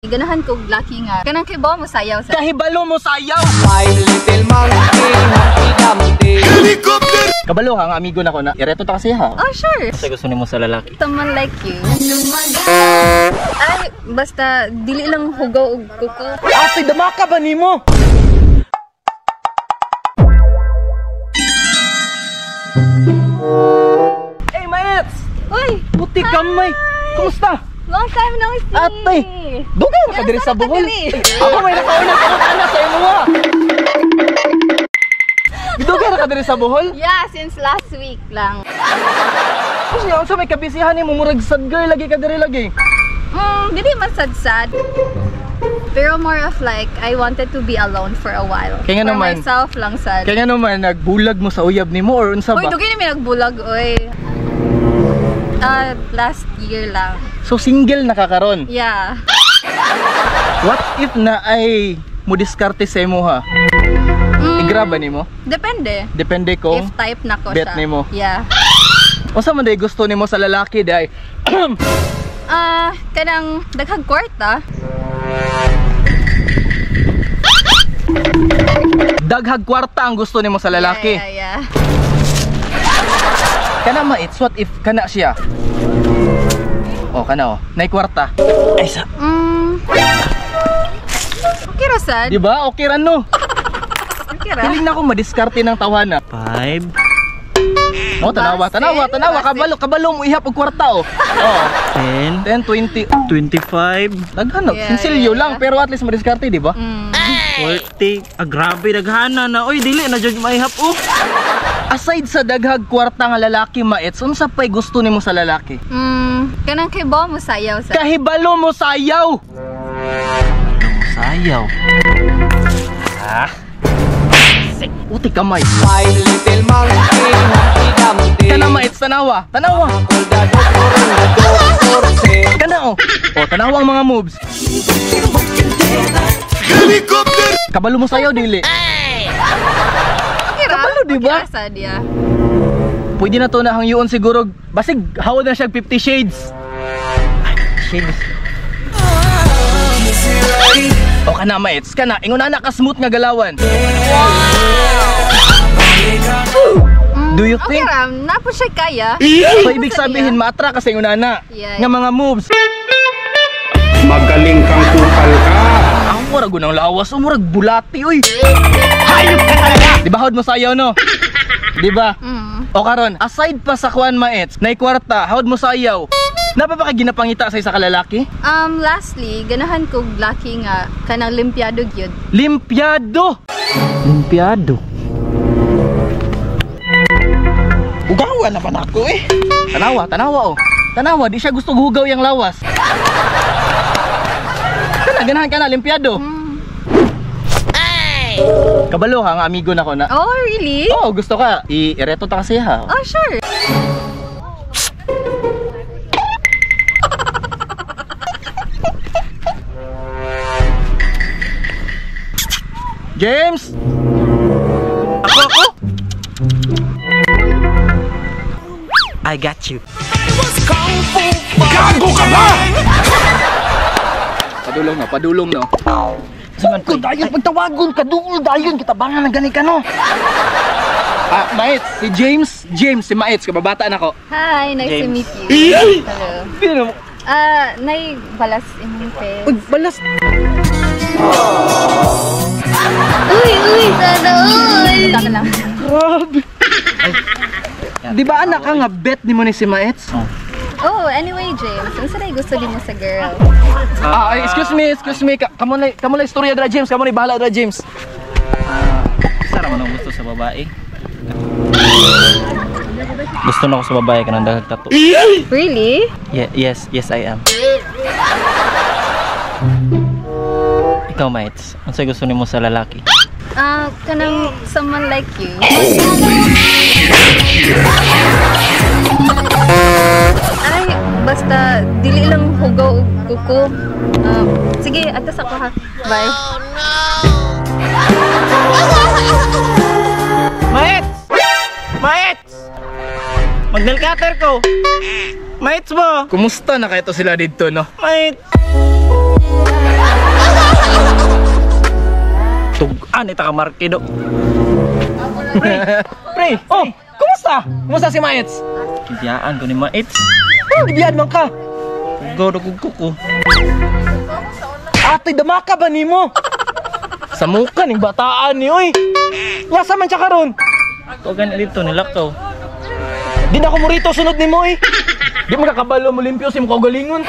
Ganahan kog laki nga. Kanang kay mo sayaw sa. Kahibalo mo sayaw. My little monkey, Humpty Dumpty. Helicopter! Kabalo ha, nga amigo na ko na. Ireto ta kasi ha. Oh, sure. Kasi gusto nimo sa lalaki. Someone like you. Ay, basta dili lang hugaw og kuko. Ate, damaka ba nimo? Hey, mates! Uy, Puti kamay! Kumusta? Long time no see. Ate! Dugay ra ka diri sa Saan ka Bohol. diri? Ako may nakauna sa ana sa imo ha. Dugay ra ka diri sa Bohol? Yeah, since last week lang. Kasi unsa may kabisihan nimo, murag sad girl lagi ka diri lagi. Dili man sad-sad. Pero more of like, I wanted to be alone for a while. Kaya nga For naman. myself lang sad. Kaya nga naman nagbulag mo sa uyab nimo or unsa Uy, ba? dugay na may nagbulag, oy. Last year lang. So single na ka karon. Yeah. What if na ay mo diskarte sa imo ha? Igraba nimo? Depende. Depende kung If type na ko bet siya. nimo. Yeah. Unsa man day gusto nimo sa lalaki day? Kanang daghang kwarta. Daghag kwarta ang gusto nimo sa lalaki. Yeah. Kana maits, what if kana siya? Oh, kana oh, nay kwarta. Ay sa Okay ra sad. Di ba? Okay ra no. Okay ra. Piling na ako madiskarte ng tawhana. 5 Oh, tanawa, Basin, tanawa, tanawa, basin. kabalo, kabalo mo ihap og kwarta oh. Oh, 10 10, 20, 25 daghan no. Yeah, Sinsilyo yeah, lang pero at least madiskarte, di ba? 40. Ah, grabe daghana na. Oy, dili na jud maihap oh. Aside sa daghag kwarta nga lalaki maits, unsa pay gusto nimo sa lalaki? Kanang kay mo sayaw sa. Kahibalo mo sayaw. Sayaw. Uti kamay. My little monkey, Humpty Dumpty. Kana maits, tanawa, tanawa. All the doctor and the doctor say. Kana oh. Oh, tanawa ang mga moves. Helicopter! Kabalo mo sayaw dili. Okay ra. Kabalo, di ba? Okay ra sad, yeah. Pwede na to na hangyoon siguro. Basig hawod na siya 50 shades. Ay, shades. O kana maits, kana ingon na ka smooth nga galawan. Do you Okay think? ra, na po siya kaya. So ibig sabihin maatra kasi ingon na Yeah, nga mga moves. Magaling kang kupal ka. Ang murag unang lawas, o murag bulati oy. Hayop ka talaga. Di ba hawd mo sayaw no? Di ba? O karon, aside pa sa kuan maits, nay kwarta, hawd mo sayaw. Napa ba ka ginapangita sa isa ka lalaki? Lastly, ganahan kog laki nga kanang limpyado gyud. Limpiado. Limpiado. Ugawa na pa nako eh. Tanawa, tanawa oh. Tanawa, di siya gusto hugaw yang lawas. Kana ganahan ka na limpiado. Kabalo ha, nga amigo na ko na. Oh, really? Oh, gusto ka. I-ireto ta kasi ha. Oh, sure. James! Ako ako. I got you. Gago ka ba? Padulong no, padulong no. Saman ko dayon pagtawagon ka duol dayon kita bangan ng gani ka no. Ah, Maits, si James, James si Maits kababata nako. Hi, nice to James. meet you. Hello. Pero Nay balas imong face. uy, balas. Uy, uy, sana uy. Taka lang. Grabe. Di ba anak ka nga bet ni mo ni si Maits? Oh, anyway, James, unsa day gusto nimo sa girl? Ah, ay, excuse me, excuse me. Kamo na istorya dra James, kamo na bahala dra James. Isa ra man ang gusto sa babae. Gusto na ako sa babae kanang daghang tattoo. Really? Yeah, yes, yes I am. Ikaw, mates, unsay gusto nimo sa lalaki? Kanang someone like you. Ay, basta dili lang hugaw og kuko. Sige, atas ako ha. Bye. Oh no. Mates! Mates! Mag-nail cutter ko. Mates mo. Kumusta na kayo to sila dito no? Mates. Tug-an ita ka Markido. Pre, pre, oh, kumusta? Kumusta si Maets? Kidiyaan ko ni Maits. Oh, gibiyaan man ka. Hugaw na kog kuko. Ate, damaka ba nimo? Sa muka ning bataan ni oy. Wasa man siya karon. Tugan dito nilakaw. Di na ako mo rito sunod nimo eh. Di mo kakabalo mo limpyo sa imong kaugalingon.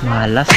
Malas.